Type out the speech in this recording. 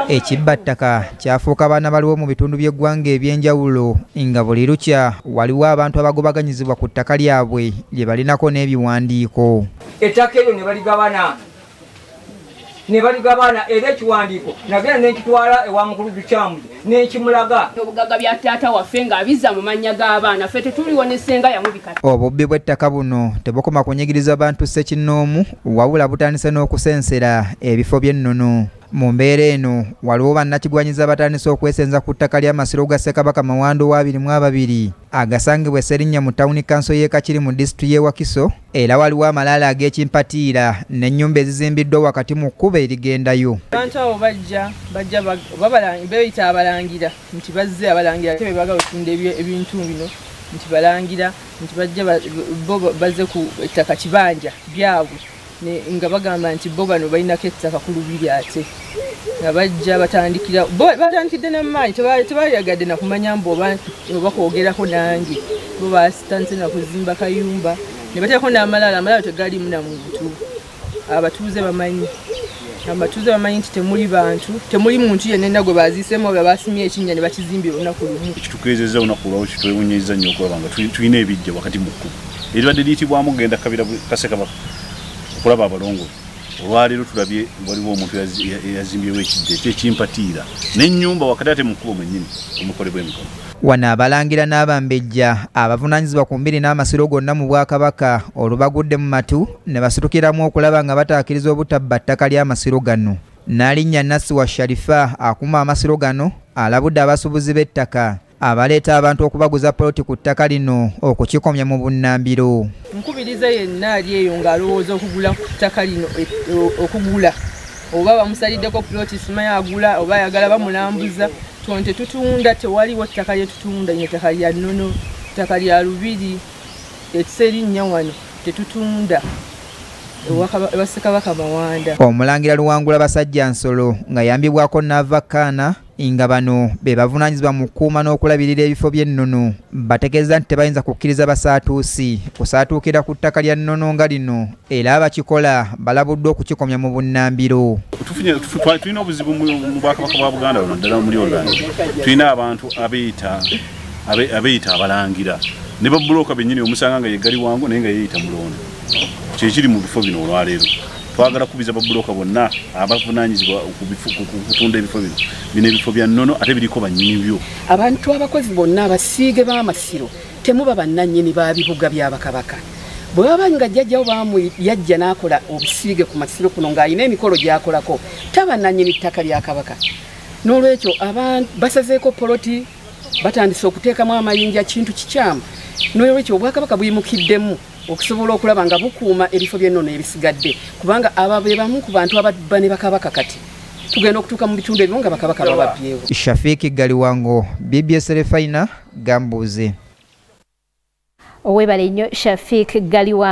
Ekibbattaka kyafuuka baana baliwo mu bitundu by'eggwanga eby'enjawulo nga buli lukya waliwo abantu abagobaganyizibwa ku ttaka lyabwe lye balinako n'ebiwandiiko. Ettaka eryo ne baligabana era ekiwandiiko nagenda n'ekitwala ewa mukulu Lukyamuzi n'ekimulaga. Obugagga bya taata waffe ng'abizza mu mannya g'abaana ffe tetuliwo ne ssenga yamubika. Obubbi bw'ettaka buno tebukoma kunyigiriza bantu ssekinnoomu wabula butandise n'okusensera ebifo by'ennono. Mu mbeera eno waliwo bannakigwanyizi abatandise okwesenza ku ttaka ly'amasiro ga Ssekabaka Mawanda owa 22 agasangibwa e Sserinnya mu tawuni kanso y'e Kakiri mu disitulikiti y'e Wakiso, era waliwo amalaalo ag'ekimpatiira n'ennyumba ezizimbiddwa wakati mu kkubo erigendayo. Abantu abo bajja beeyita abalangira nti bazze abalangira ate be baagala okutunda ebintu bino nti balangira nti bajja bo bazze ku ttaka kibanja byabwe nga bagamba nti bo bano balinako ettaka ku lubiri ate nga bajja batandikira bo batandikidde n'amaanyi tebayagadde na kumanya mbu oba kwogerako nange bo basitandise na kuzimba kayumba ne bateekako n'amalaalo, amalaalo tegaliimu na muntu. Abatuuze bamanyi nti temuli bantu, temuli muntu yenna gwe baziiseemu oba basimye ekinnya ne bakizimbira olunaku lumu. Ekitukeezezza olunaku olwawo kitwewuunyizza nnyo okulaba nga tulina ebijja wakati mu kkubo eribadde liyitibwamu kugenda Kabira Ssekabaka okulaba abalongo. Olwaleero tulabye waliwo omuntu eyazimbyewo ekijja ekyekimpatiira n'ennyumba wakati ate mu kkubo mwennyini omukolebwa emikolo. Wano abalangira n'abambejja abavunaanyizibwa ku mbiri n'amasiro gonna mu Bwakabaka olubagudde mu matu ne basitukiramu okulaba nga bataakiriza obutabba ttaka ly'amasiro gano. Naalinnya Nasiwa Sharifa akuuma amasiro gano alabudde abasuubuzi b'ettaka abaleeta abantu okubaguza poloti ku ttaka lino okukikomya mu bunnambiro. Nkubiriza yenna ali eyo ng'alowooza okugula ku ttaka lino okugula oba bamusaliddeko poloti simanyi agula oba ayagala bamulambuza tuno tetutunda, tewaliwo ttaka lye tutunda, lino ttaka lya nnono, ttaka lya lubiri ekiserinnya wano tetutunda ewa Ssekabaka Mawanda. Omulangira Luwangula Basajja Nsolo nga yambibwako Nava Kaana nga bano be bavunaanyizibwa mu kukuuma n'okulabirira ebifo by'ennono bategeeza nti tebayinza kukkiriza basaatuusi kusaatuukira ku ttaka lya nnono nga lino, era abakikola balabuddwa okukikomya mu bunnambiro. Tulina obuzibu mu Bwakabaka bwa Buganda wano ddala muli Oluganda. Tulina abantu abeeyita abalangira ne babbulooka bennyini omusanga nga ye Galiwango naye nga yeeyita Mulondo. Kyekiri mu bifo bino olwaleero. Twagala kubiza babbulooka bonna abavunaanyizibwa okutunda ebifo bino. Bino ebifo bya nnono ate biriko bannyini byo. Abantu abakozi bonna abasiige b'amasiro temuba bannannyini ba bibuga bya bakabaka. Bwe baba nga jjajjawo yajja n'akola obusiige ku masiro kuno ng'alina emikolo gy'akolako taba nnannyini ttaka lya Kabaka. N'olwekyo abantu basazeeko poloti batandise okuteekamu amayinja kintu kikyamu. N'olwekyo Obwakabaka buyimukiddemu okusobola okulaba nga bukuuma ebifo by'ennono ebisigadde kubanga aba be bamu ku bantu ababba ne bakabaka kati tugenda okutuuka mu bitundu ebimu nga bakabaka bababbyewo. Shafiki Galiwango, BBS Refina, Gambuzi. Owebale nnyo Shafik Galiwango.